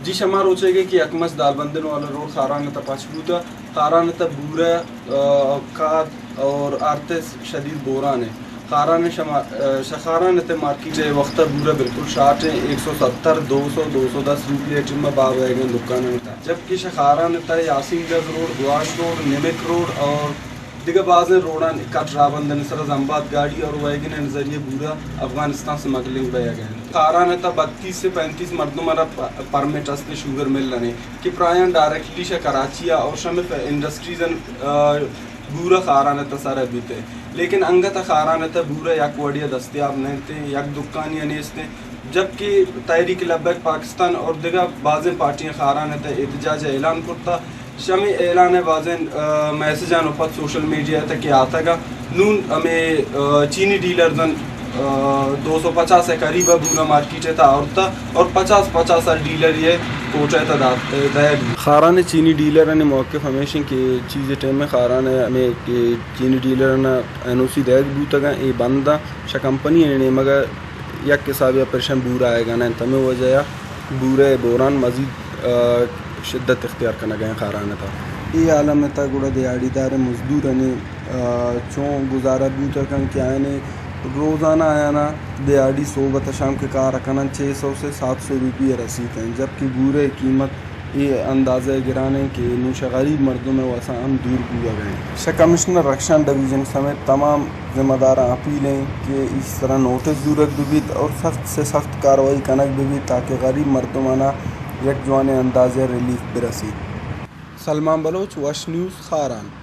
جی، شما روچے گے کہ یک مس دالبندن والا روڈ خاران تہ پچ بوتا۔ خاران تہ بورہ، آ، کاد اور آرتس شدید بوران ہے۔ خاران شما، آ، شخاران تہ مارکیٹ ہے وقت بورہ بالکل شارٹ ہے۔ ایک سو ستر، دو سو، دو سو دس روپیہ ٹیم باب ہے گن دکان تہ۔ جبکہ شخاران تہ یاسین گز روڈ، گواش روڈ، نمک روڈ اور دگہ بازیں روڈان کٹ رابندن سرا زمبات گاڑی اور ویگن ذریعے بورہ افغانستان سمگلنگ بیا گئے۔ خاران تہ بتیس سے پینتیس مردم را پ-، پرمٹ است شوگر مل نے کہ پرایان ڈائریکٹلی شہ کراچی آ اور شہ مئے انڈسٹریز ان، آ، بورہ خاران تہ سر بیتے، لیکن انگت خاران تہ بورہ یک وڑیا دستیاب نہ انت، یک دکانی نیست۔ جبکہ تحریک لبیک پاکستان اور دگہ بازیں پارٹیاں خاران تہ احتجاج اعلان کرتا۔ شمی اعلان بازیں، آ، میسجان و پد سوشل میڈیا تہ کہ آتگا۔ نون ہمیں، آ، چینی ڈیلرزن، آ، دو سو پچاس قریب بورہ مارکیٹ تہ آورتا اور پچاس پچاس ڈیلر یہ کوٹہ تہ دات، دئیگ۔ خاران چینی ڈیلر نے موقف ہمیش ہیں کہ چیز ٹائم میں خاران ہمیں کہ چینی ڈیلر نا این او سی دئیگ بوتگا، اے بند آ۔ شہ کمپنی نے نیمگا یک حسابے ء پرشن بورہ آیگا نہ انت، ہمے وجہ ء بورہ ء بوران مزید، آ، شدت اختیار کنگ ء انت خاران ء تہ۔ اے عالم ء تہ گڑا دیہاڑی دار ء مزدورانی، آ، چون گزارہ بوت کنت کہ آیانی روزانہ آیانا دیہاڑی صبح تہ شام کہ کار کنن چھ سو سے سات سو روپی رسیت انت، جبکہ بورہ ء قیمت اے اندازہ ء گران انت کہ نوں شہ غریب مردم ء وسا ہم دور بوگ ء انت۔ شہ کمشنر رخشان ڈویژن سمیت تمام ذمہ داراں اپیل انت کہ ایش سرا نوٹس زورگ بہ بیت اور سخت سے سخت کاروائی کنگ بہ بیت تاکہ غریب مردمانا یک جوانیں اندازے ء ریلیف برسیت۔ سلمان بلوچ، وش نیوز، خاران۔